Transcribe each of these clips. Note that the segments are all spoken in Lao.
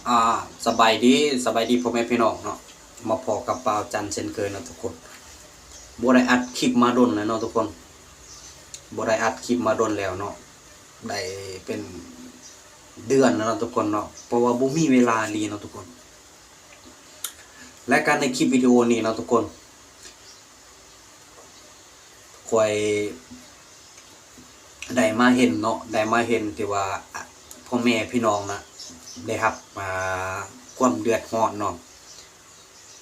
ອ່າ ສະບາຍດີ ສະບາຍດີພໍ່ແມ່ພີ່ນ້ອງເນາະ ມາພໍ້ກັບບ່າວຈັນເຊັ່ນເຄີຍເນາະທຸກຄົນ. ບໍ່ໄດ້ອັດຄລິບມາດົນແລ້ວເນາະທຸກຄົນ ບໍ່ໄດ້ອັດຄລິບມາດົນແລ້ວເນາະ ໄດ້ເປັນເດືອນແລ້ວເນາະທຸກຄົນເນາະ ເພາະວ່າບໍ່ມີເວລາອີ່ຫຼີເນາະທຸກຄົນ. ແລະກະໃນຄລິບວິດີໂອນີ້ເນາະທຸກຄົນ ຂ້ອຍໄດ້ມາເຫັນເນາະ ໄດ້ມາເຫັນທີ່ວ່າ ອາ ພໍ່ແມ່ພີ່ນ້ອງນະ ໄດ້ຮັບ ອ່າ ຄວາມເດືອດຮ້ອນເນາະ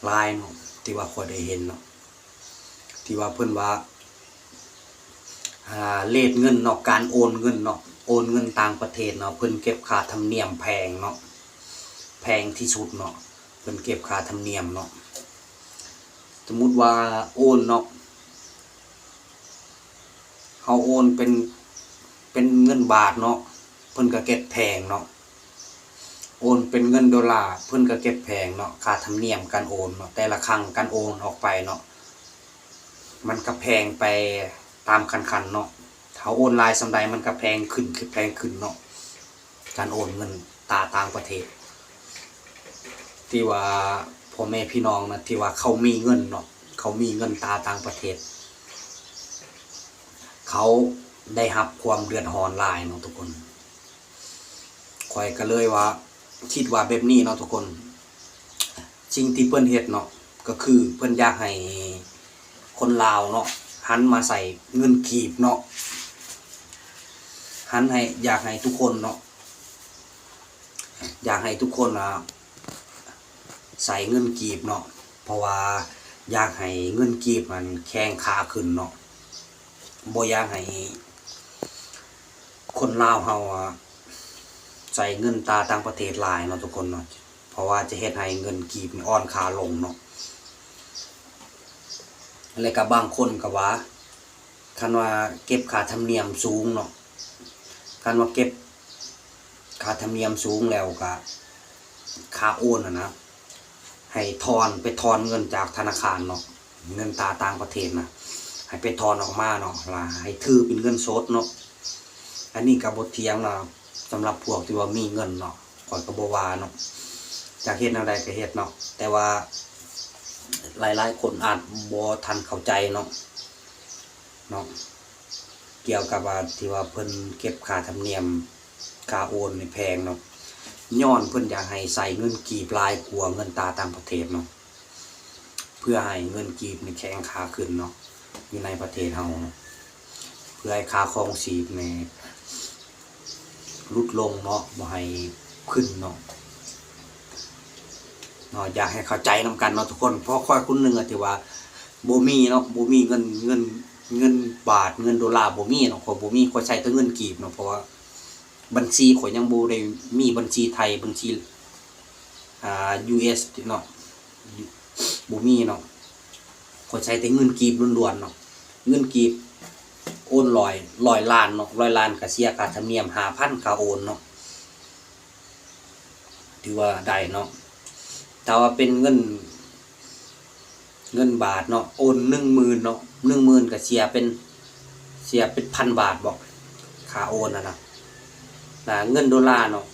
ຫຼາຍເນາະ ທີ່ວ່າຂ້ອຍໄດ້ເຫັນເນາະ ທີ່ວ່າເພິ່ນວ່າ ອ່າ ເລດເງິນເນາະ ການໂອນເງິນເນາະ ໂອນເງິນຕ່າງປະເທດເນາະ ເພິ່ນເກັບຄ່າທຳນຽມແພງເນາະ ແພງທີ່ສຸດເນາະ ເພິ່ນເກັບຄ່າທຳນຽມເນາະ. ສົມມຸດວ່າໂອນເນາະ ເຮົາໂອນເປັນ ເປັນເງິນບາດເນາະ ເພິ່ນກະເກັບແພງເນາະ ໂອນເປັນເງິນໂດລາ ເພິ່ນກະເກັບແພງເນາະ ຄ່າທຳນຽມການໂອນເນາະ ແຕ່ລະຄັ້ງການໂອນອອກໄປເນາະ ມັນກະແພງໄປຕາມຂັ້ນໆເນາະ ເຮົາໂອນຫຼາຍສ່ຳໃດ ມັນກະແພງຂຶ້ນ ແພງຂຶ້ນເນາະ. ການໂອນເງິນຕາຕ່າງປະເທດ ທີ່ວ່າພໍ່ແມ່ພີ່ນ້ອງນະ ທີ່ວ່າເຂົາມີເງິນເນາະ ເຂົາມີເງິນຕາຕ່າງປະເທດ ເຂົາໄດ້ຮັບຄວາມເດືອດຮ້ອນຫຼາຍເນາະທຸກຄົນ. ຂ້ອຍກະເລີຍວ່າ ຄິດວ່າແບບນີ້ເນາະທຸກຄົນ ສິ່ງທີ່ເພິ່ນເຮັດເນາະ ກະຄືເພິ່ນຢາກໃຫ້ຄົນລາວເນາະ ຫັນມາໃຊ້ເງິນກີບເນາະ ຫັນໃຫ້ ຢາກໃຫ້ທຸກຄົນເນາະ ຢາກໃຫ້ທຸກຄົນ ອ່າ ໃຊ້ເງິນກີບເນາະ ເພາະວ່າຢາກໃຫ້ເງິນກີບມັນແຂງຄ່າຂຶ້ນເນາະ ບໍ່ຢາກໃຫ້ຄົນລາວເຮົາ ອ່າ ໃຊ້ເງິນຕາຕ່າງປະເທດຫຼາຍເນາະທຸກຄົນເນາະ ເພາະວ່າຈະເຮັດໃຫ້ເງິນກີບນີ້ອ່ອນຄ່າລົງເນາະ. ແລະກະບາງຄົນກະວ່າ ຄັນວ່າເກັບຄ່າທຳນຽມສູງເນາະ ຄັນວ່າເກັບຄ່າທຳນຽມສູງແລ້ວກະ ຄ່າໂອນຫັ້ນນະ ໃຫ້ຖອນ ໄປຖອນເງິນຈາກທະນາຄານເນາະ ເງິນຕາຕ່າງປະເທດນະ ໃຫ້ໄປຖອນອອກມາເນາະ ລະໃຫ້ຖືເປັນເງິນສົດເນາະ. ອັນນີ້ກະບໍ່ຖຽງນະ ສຳລັບພວກທີ່ວ່າມີເງິນເນາະ ຂ້ອຍກະບໍ່ວ່າເນາະ ຢາກເຮັດແນວໃດກະເຮັດເນາະ ແຕ່ວ່າຫຼາຍໆຄົນອາດບໍ່ທັນເຂົ້າໃຈເນາະ ເນາະ ກ່ຽວກັບວ່າທີ່ວ່າເພິ່ນເກັບຄ່າທຳນຽມ ຄ່າໂອນນີ້ແພງເນາະ ຍ້ອນເພິ່ນຢາກໃຫ້ໃຊ້ເງິນກີບຫຼາຍກວ່າເງິນຕາຕ່າງປະເທດເນາະ ເພື່ອໃຫ້ເງິນກີບນີ້ແຂງຄ່າຂຶ້ນເນາະ ຢູ່ໃນປະເທດເຮົາເນາະ ເພື່ອໃຫ້ຄ່າຄອງຊີບນີ້ຫຼຸດລົງເນາະ ບໍ່ໃຫ້ຂຶ້ນເນາະ ເນາະ ຢາກໃຫ້ເຂົ້າໃຈນຳກັນເນາະທຸກຄົນ. ເພາະຂ້ອຍຄົນໜຶ່ງທີ່ວ່າບໍ່ມີເນາະ ບໍ່ມີເງິນ ເງິນ ເງິນບາດ ເງິນໂດລາ ບໍ່ມີເນາະ ຂ້ອຍບໍ່ມີ ຂ້ອຍໃຊ້ແຕ່ເງິນກີບເນາະ ເພາະວ່າບັນຊີຂ້ອຍຍັງບໍ່ໄດ້ມີບັນຊີໄທ ບັນຊີ ອ່າ ຢູເອັສເນາະ ບໍ່ມີເນາະ ຂ້ອຍໃຊ້ແຕ່ເງິນກີບລ້ວນໆເນາະ ເງິນກີບໂອນຮ້ອຍ ຮ້ອຍລ້ານເນາະ ຮ້ອຍລ້ານກະເສຍຄ່າທຳນຽມຫ້າພັນ ຄ່າໂອນເນາະ ຖືວ່າໄດ້ເນາະ. ຖ້າວ່າເປັນເງິນ ເງິນບາດເນາະ ໂອນໜຶ່ງໝື່ນເນາະ ໜຶ່ງໝື່ນກະເສຍເປັນ ເສຍເປັນພັນບາດບໍ ຄ່າໂອນຫັ້ນນະ ລະເງິນໂດລາເນາະ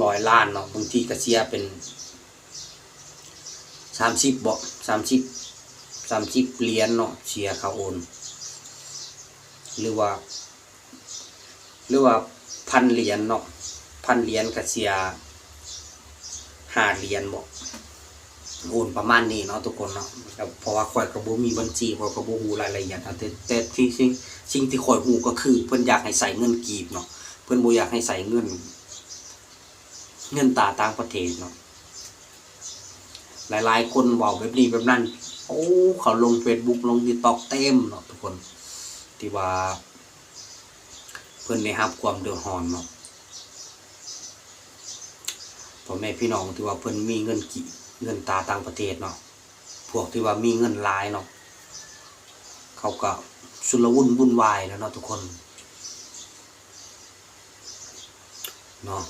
ຮ້ອຍລ້ານເນາະ ບາງທີກະເສຍເປັນ ສາມສິບບໍ ສາມສິບ ສາມສິບຫຼຽນເນາະ ເສຍຄ່າໂອນ ຫຼືວ່າ ຫຼືວ່າພັນຫຼຽນເນາະ ພັນຫຼຽນກະເສຍຫ້າຫຼຽນບໍ ໂອນປະມານນີ້ເນາະທຸກຄົນເນາະ. ເພາະວ່າຂ້ອຍກະບໍ່ມີບັນຊີ ຂ້ອຍກະບໍ່ຮູ້ລາຍລະອຽດ ແຕ່ ແຕ່ທີ່ ສິ່ງ ສິ່ງທີ່ຂ້ອຍຮູ້ກະຄືເພິ່ນຢາກໃຫ້ໃຊ້ເງິນກີບເນາະ ເພິ່ນບໍ່ຢາກໃຫ້ໃຊ້ເງິນ ເງິນຕາຕ່າງປະເທດເນາະ. ຫຼາຍໆຄົນເວົ້າແບບນີ້ແບບນັ້ນ ໂອ້ ເຂົາລົງເຟສບຸກ ລົງຕິກຕັອກເຕັມເນາະທຸກຄົນ ທີ່ວ່າເພິ່ນໄດ້ຮັບຄວາມເດືອດຮ້ອນເນາະ ພໍ່ແມ່ພີ່ນ້ອງທີ່ວ່າເພິ່ນມີເງິນກີບ ເງິນຕາຕ່າງປະເທດເນາະ ພວກທີ່ວ່າມີເງິນຫຼາຍເນາະ ເຂົາກະຊຸນລະວຸນວຸ່ນວາຍແລ້ວເນາະທຸກຄົນ ເນາະ.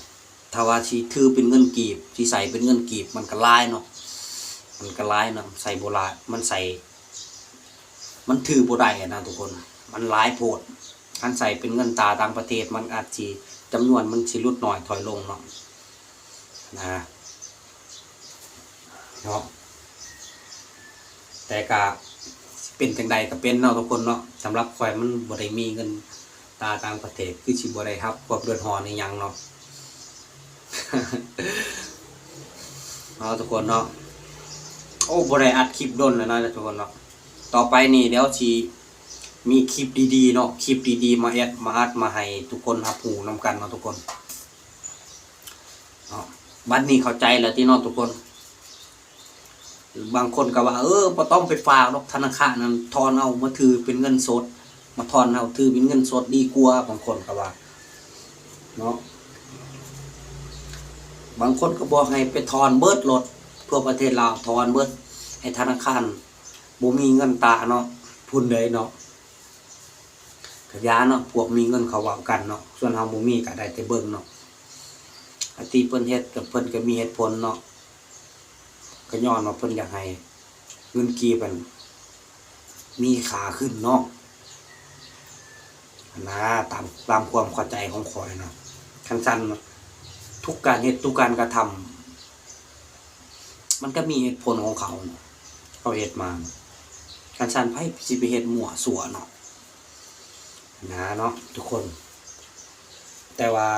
ຖ້າວ່າຊິຖືເປັນເງິນກີບ ຊິໃຊ້ເປັນເງິນກີບ ມັນກະຫຼາຍເນາະ ມັນກະຫຼາຍເນາະ ໃຊ້ບໍ່ຫຼາຍ ມັນໃຊ້ ມັນຖືບໍ່ໄດ້ຫັ້ນນະທຸກຄົນ ມັນຫຼາຍໂພດ. ຄັນໃຊ້ເປັນເງິນຕາຕ່າງປະເທດ ມັນອາດຊິ ຈຳນວນມັນຊິຫຼຸດໜ້ອຍຖອຍລົງເນາະ ນະ. ເນາະ ແຕ່ກະເປັນຈັ່ງໃດກະເປັນເນາະທຸກຄົນເນາະ. ສຳລັບຂ້ອຍມັນບໍ່ໄດ້ມີເງິນຕາຕ່າງປະເທດ ຄືຊິບໍ່ໄດ້ຮັບຄວາມເດືອດຮ້ອນອີ່ຫຍັງເນາະ ເນາະທຸກຄົນເນາະ. ໂອ້ ບໍ່ໄດ້ອັດຄລິບດົນແລ້ວເນາະທຸກຄົນເນາະ. ຕໍ່ໄປນີ້ດຽວຊິມີຄລິບດີໆເນາະ ຄລິບດີໆມາແອັດ ມາອັດ ມາໃຫ້ທຸກຄົນຮັບຮູ້ນຳກັນເນາະທຸກຄົນເນາະ. ບັດນີ້ເຂົ້າໃຈແລ້ວຕິເນາະທຸກຄົນ? ບາງຄົນກໍວ່າ ເອີ ບໍ່ຕ້ອງໄປຝາກດອກທະນາຄານນັ້ນ ຖອນເອົາມາຖືເປັນເງິນສົດ ມາຖອນເອົາຖືເປັນເງິນສົດດີກວ່າ ບາງຄົນກໍວ່າເນາະ. ບາງຄົນກໍບອກໃຫ້ໄປຖອນເບິດໂລດ ທົ່ວປະເທດລາວຖອນເບິດ ໃຫ້ທະນາຄານບໍ່ມີເງິນຕາເນາະ ພຸ້ນເດ້ເນາະ. ກະຢ່າເນາະ ພວກມີເງິນເຂົາເວົ້າກັນເນາະ ສ່ວນເຮົາບໍ່ມີກະໄດ້ແຕ່ເບິ່ງເນາະ. ອັນທີ່ເພິ່ນເຮັດກະເພິ່ນກະມີເຫດຜົນເນາະ ກະຍ້ອນວ່າເພິ່ນຢາກໃຫ້ເງິນກີບຫັ້ນມີຄ່າຂຶ້ນເນາະ ຫັ້ນນາ ຕາມ ຕາມຄວາມເຂົ້າໃຈຂອງຂ້ອຍເນາະ. ຄັນຊັ້ນເນາະ ທຸກການເຮັດ ທຸກການກະທຳ ມັນກະມີເຫດຜົນຂອງເຂົາເນາະ ເຂົາເຮັດມາເນາະ. ຄັນຊັ້ນໃຜຊິໄປເຮັດມົ້ວຊົ່ວເນາະ ຫັ້ນນາເນາະທຸກຄົນ. ແຕ່ວ່າ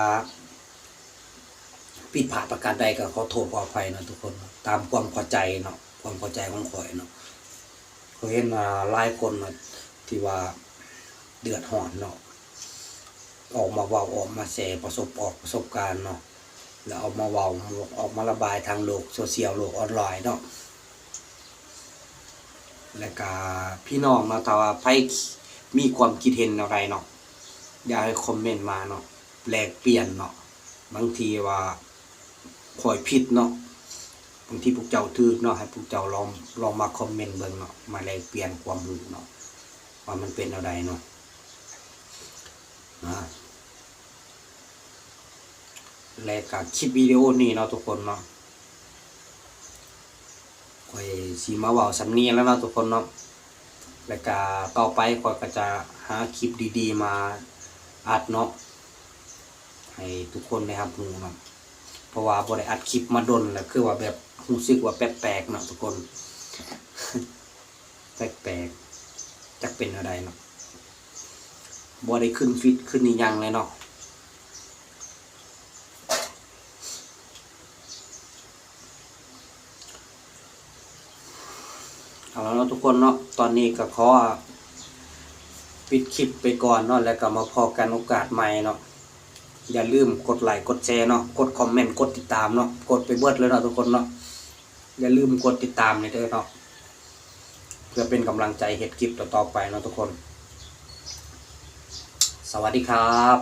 ຜິດພາດປະການໃດກະຂໍໂທດຂໍອະໄພເນາະທຸກຄົນເນາະ ຕາມຄວາມເຂົ້າໃຈເນາະ ຄວາມເຂົ້າໃຈຂອງຂ້ອຍເນາະ. ຂ້ອຍເຫັນວ່າຫຼາຍຄົນເນາະ ທີ່ວ່າເດືອດຮ້ອນເນາະ ອອກມາເວົ້າ ອອກມາແຊປະສົບ ອອກປະສົບການເນາະ ແລ້ວເອົາມາເວົ້າ ອອກມາລະບາຍທາງໂລກໂຊຊຽວ ໂລກອອນລາຍເນາະ. ແລ້ວກະພີ່ນ້ອງເນາະ ຖ້າວ່າໃຜມີຄວາມຄິດເຫັນແນວໃດເນາະ ຢາກໃຫ້ຄອມເມັນມາເນາະ ແລກປ່ຽນເນາະ. ບາງທີວ່າຂ້ອຍຜິດເນາະ ບາງທີພວກເຈົ້າຖືກເນາະ ໃຫ້ພວກເຈົ້າລອງ ລອງມາຄອມເມັນເບິ່ງເນາະ ມາແລກປ່ຽນຄວາມຮູ້ເນາະ ວ່າມັນເປັນແນວໃດເນາະ ນະ. ແລະກະຄລິບວິດີໂອນີ້ເນາະທຸກຄົນເນາະ ຂ້ອຍຊິມາເວົ້າສ່ຳນີ້ແລ້ວເນາະທຸກຄົນເນາະ. ແລະກະຕໍ່ໄປຂ້ອຍກະຈະຫາຄລິບດີໆມາອັດເນາະ ໃຫ້ທຸກຄົນໄດ້ຮັບຮູ້ເນາະ ເພາະວ່າບໍ່ໄດ້ອັດຄລິບມາດົນແລ້ວ ຄືວ່າແບບຮູ້ສຶກວ່າແປກໆເນາະທຸກຄົນ ແປກໆ ຈັກເປັນແນວໃດເນາະ ບໍ່ໄດ້ຂຶ້ນຟີດຂຶ້ນອີ່ຫຍັງເລີຍເນາະ. ເອົາລະເນາະທຸກຄົນເນາະ ຕອນນີ້ກໍຂໍປິດຄລິບໄປກ່ອນເນາະ ແລ້ວກໍມາພໍ້ກັນໂອກາດໃໝ່ເນາະ. ຢ່າລືມກົດໄລກົດແຊເນາະ ກົດຄອມເມັນ ກົດຕິດຕາມເນາະ ກົດໄປເບິດເລີຍເນາະທຸກຄົນເນາະ. ຢ່າລືມກົດຕິດຕາມແດ່ເດີເນາະ ເພື່ອເປັນກຳລັງໃຈເຮັດຄລິບຕໍ່ໆໄປເນາະທຸກຄົນ. ສະຫວັດດີຄັບ.